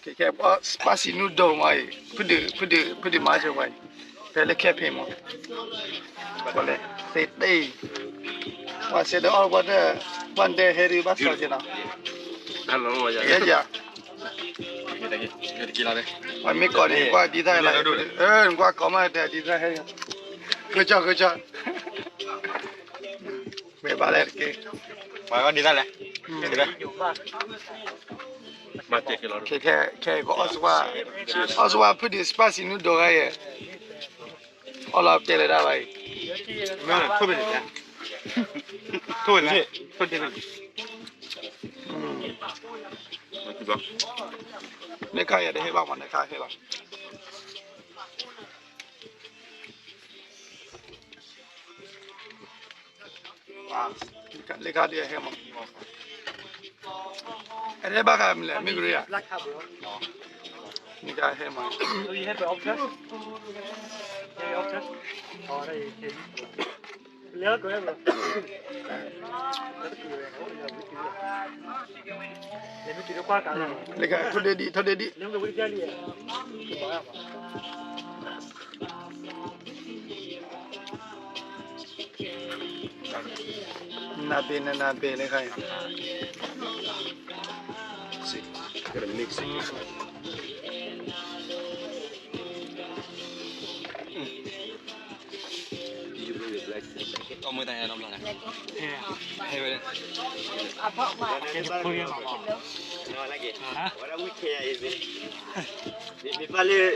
ခဲခဲ spicy noodle မ့ၢ်အံၤ ဖုဒုး ဖုဒုး ဖုဒုးမၤဆိပှၤအံၤ ဖဲလၢ cafe မ့ၢ် ပှၤလဲၤ သ့တ့ၢ် ပှၤစဲဒီးအီၣ်ပှၤတ ပှၤတဲဟဲဒုးဘၣ်စီက့နီၤ ယဲယၤ ပှၤမ့ၢ်ကိးန့ၣ် ကွၢ်ဒ်သၣ်ဟဲလီၤ ကွၢ်ကိးမးတဲဒ်သၣ်ဟဲ ဃုကၠီ ဃုကၠီ မ့ၢ်ဘၣ်လဲၣ်တက့ၢ် ပှၤဒ်သၣ်လဲၣ် ခဲခဲ ခဲခဲ အီၣ်စဝါ အီၣ်စဝါဖုဒုး spicy noodle ဂၤယဲ အီၣ်လီၤတဲလၢဒၣ်ဘၣ်အံၤ ထိၣ်ဝဲန့ၣ် ထိၣ်ဝဲန့ၣ် ထိၣ်ဝဲန့ၣ် န့ၣ်ခါယဲတဟ့ၣ်ဘၣ်မး န့ၣ်ခါဟ့ၣ်လီၤ လၢခါဒ်အဟဲမး အဟဲဘၣ်ခါမလဲၣ် မ့ၢ်ကရ့ဧါ မ့ၢ်ကဟဲမး လၢခါ ထိၣ်ဒ့ဒံး ထိၣ်ဒ့ဒံး နၢ်ပ့ၤ နနၢ်ပ့ၤလၢခါအံၤ See, I gotta mix it. You bring the black thing. အီၣ်မ့ၢ်တၢ်ညါနီတဘျီလဲၣ်. ဟဲဝဲလဲၣ်. ကဲတဖိယဲၢ်မးဘၣ်. What are we care is it? မ့ၢ်ဘၣ်လၢ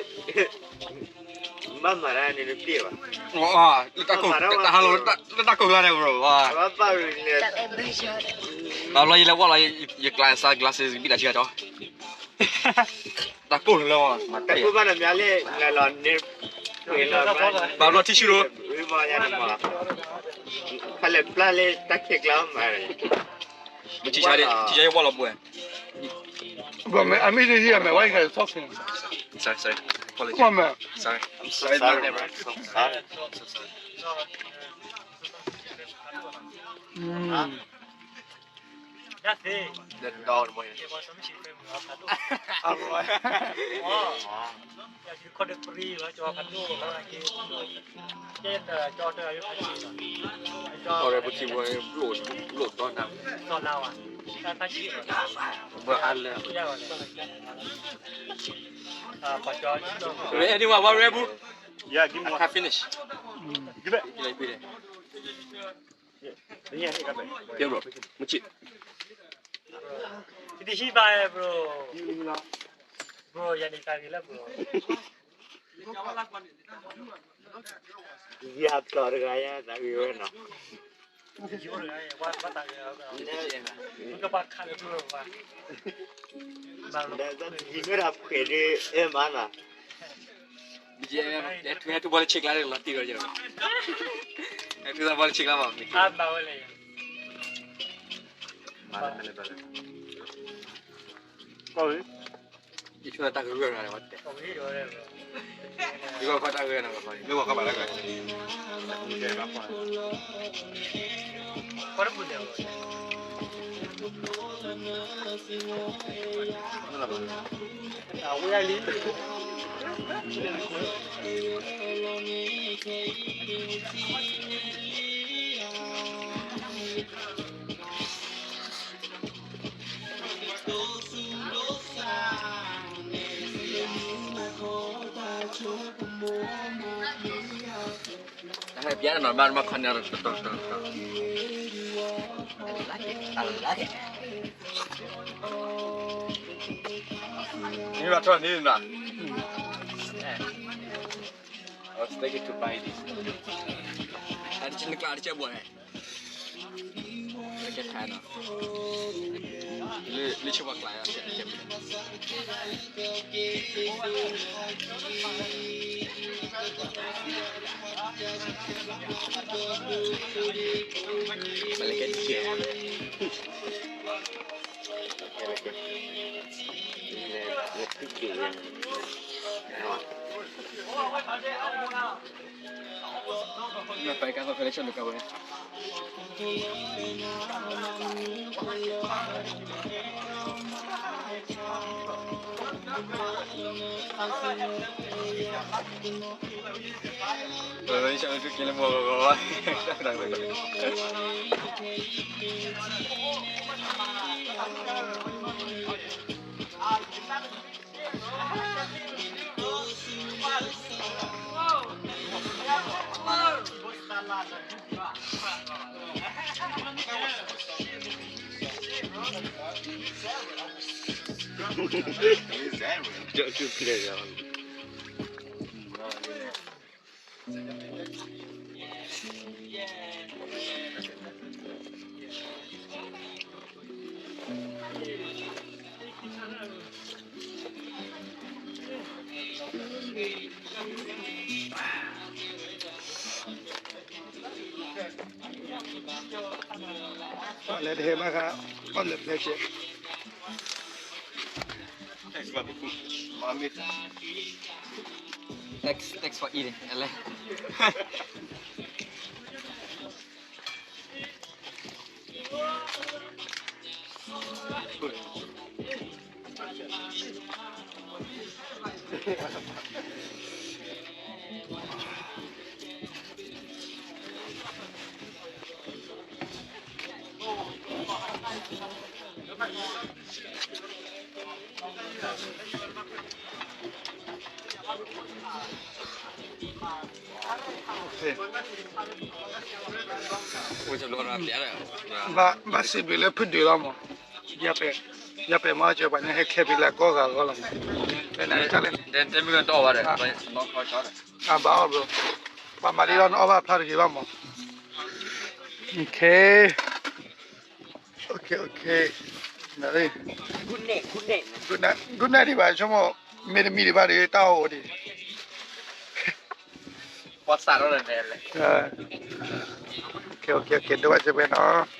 မ့ၢ်ဘၣ်မၤတၢ်န့ၣ်နပျဲၢ်ဘၣ်. လၢတၢ်ကိၢ်လၢတၢ်ဟးလီၤ လၢတၢ်ကိၢ်ကျါန့ၣ် bro ဘၣ်. ဘၣ်ဘၣ်ရူၤန့ၣ် ဘၣ်ဘျီယလဲၤဝဲလီၤ ယကျါ sunglasses ဘံၣ်တၢ်ဆံကတီၢ် တၢ်ကိၢ်လၢ တၢ်ကိၢ်ဘၣ်နမ့ၢ်လၢ လၢလီၤန့ၣ် ဘၣ်ဘျီ tissue လီၤ ဖဲလဲၣ်ပျၢ်လၢတၢ်ခဲကျါမး မ့ၢ်ထံဆါ ထံဆါယဝဲလီၤပှဲၤ Bro, man, I made it here, man. Why you guys talking? Sorry, sorry. Apologies. Come on, man. Sorry. I'm sorry about that, bro. Sorry. Mm. That's it. That's all the way. All right. အီၣ်ရၢပထံဝဲ ဘျိၣ်ဘျိၣ်ဒီနၤ ဘၣ်အါလၢ Anyone want Red Bull? Yeah, give me one. I can't finish. Give it. Yeah, bro. မချစ် This is bye, bro. Bro, ယၤန့ၣ်တၢ်ဂ့ၤလၢ bro. ယၤပျီတဂၤယၤတၢ်ဂ့ၤဝဲနီၤ ကဘၣ်ခးလၢ bro ဘၣ် ယမ့ၢ်ဒၣ်ဖှဲးဒ်အဲၣ်မးနီၤ BGM ထူဘီလၢဆ့ကျါလီၤတံၢ်ဒီးယၤ ထူဘီလၢဆ့ကျါဘၣ် မ့ၢ်ကဘၣ်ဝဲလဲၣ် မၤလၢဖဲလဲၣ်ဖဲလဲၣ် ကီၢ်ဝဲ ယဆိကမိၣ်တၢ်ကရၢၢ်နၤလၢဝဲတဲ ယကီၢ်တၢ်ကရၢၢ်နၤလၢဝဲ မ့ၢ်ဝဲကီၢ်ဘၣ်လၢဝဲ အဝဲလံ Piano normal más con el Ni va tro ni na. I was thinking to buy this. Ada cina kelak ada cebok eh. Ada cebok. Ini ini coba kelak ya. Balik ke dia. လဲၤတဟဲဘၣ်ဃး အီၣ်လၢဖျဲၣ်ကဲး Thanks, thanks for eating. ဘၣ်စံးဘျုးလၢဖုဒုးလီၤမး, ယပှဲၤမ့ၢ်စၢၤပှၤန့ၣ် ဟဲခဲဖံလၢကီၢ်ဂၤဂီၢ်လီၤမး, တဲနၤတၢ်လဲၣ်, တမ့ၢ်ကတအီၣ်ဘၣ်ဒီး ဘၣ်အီၣ်ဘျီ, ပှၤမၤလံလီၤ နအီၣ်ဘၣ်ဖျါတဂ့ၤဘၣ်မး, န good night ဒံးဘၣ် ဆိကမိၣ် မ့တမံၤဒံးဘၣ်ဒီး တၢ်အီၣ်အိၣ်ဒံး, ပှၤစးထီၣ်လၢလဲၣ်, ကဲ ဒိဘၣ်စဲးပှဲၤနီၤ.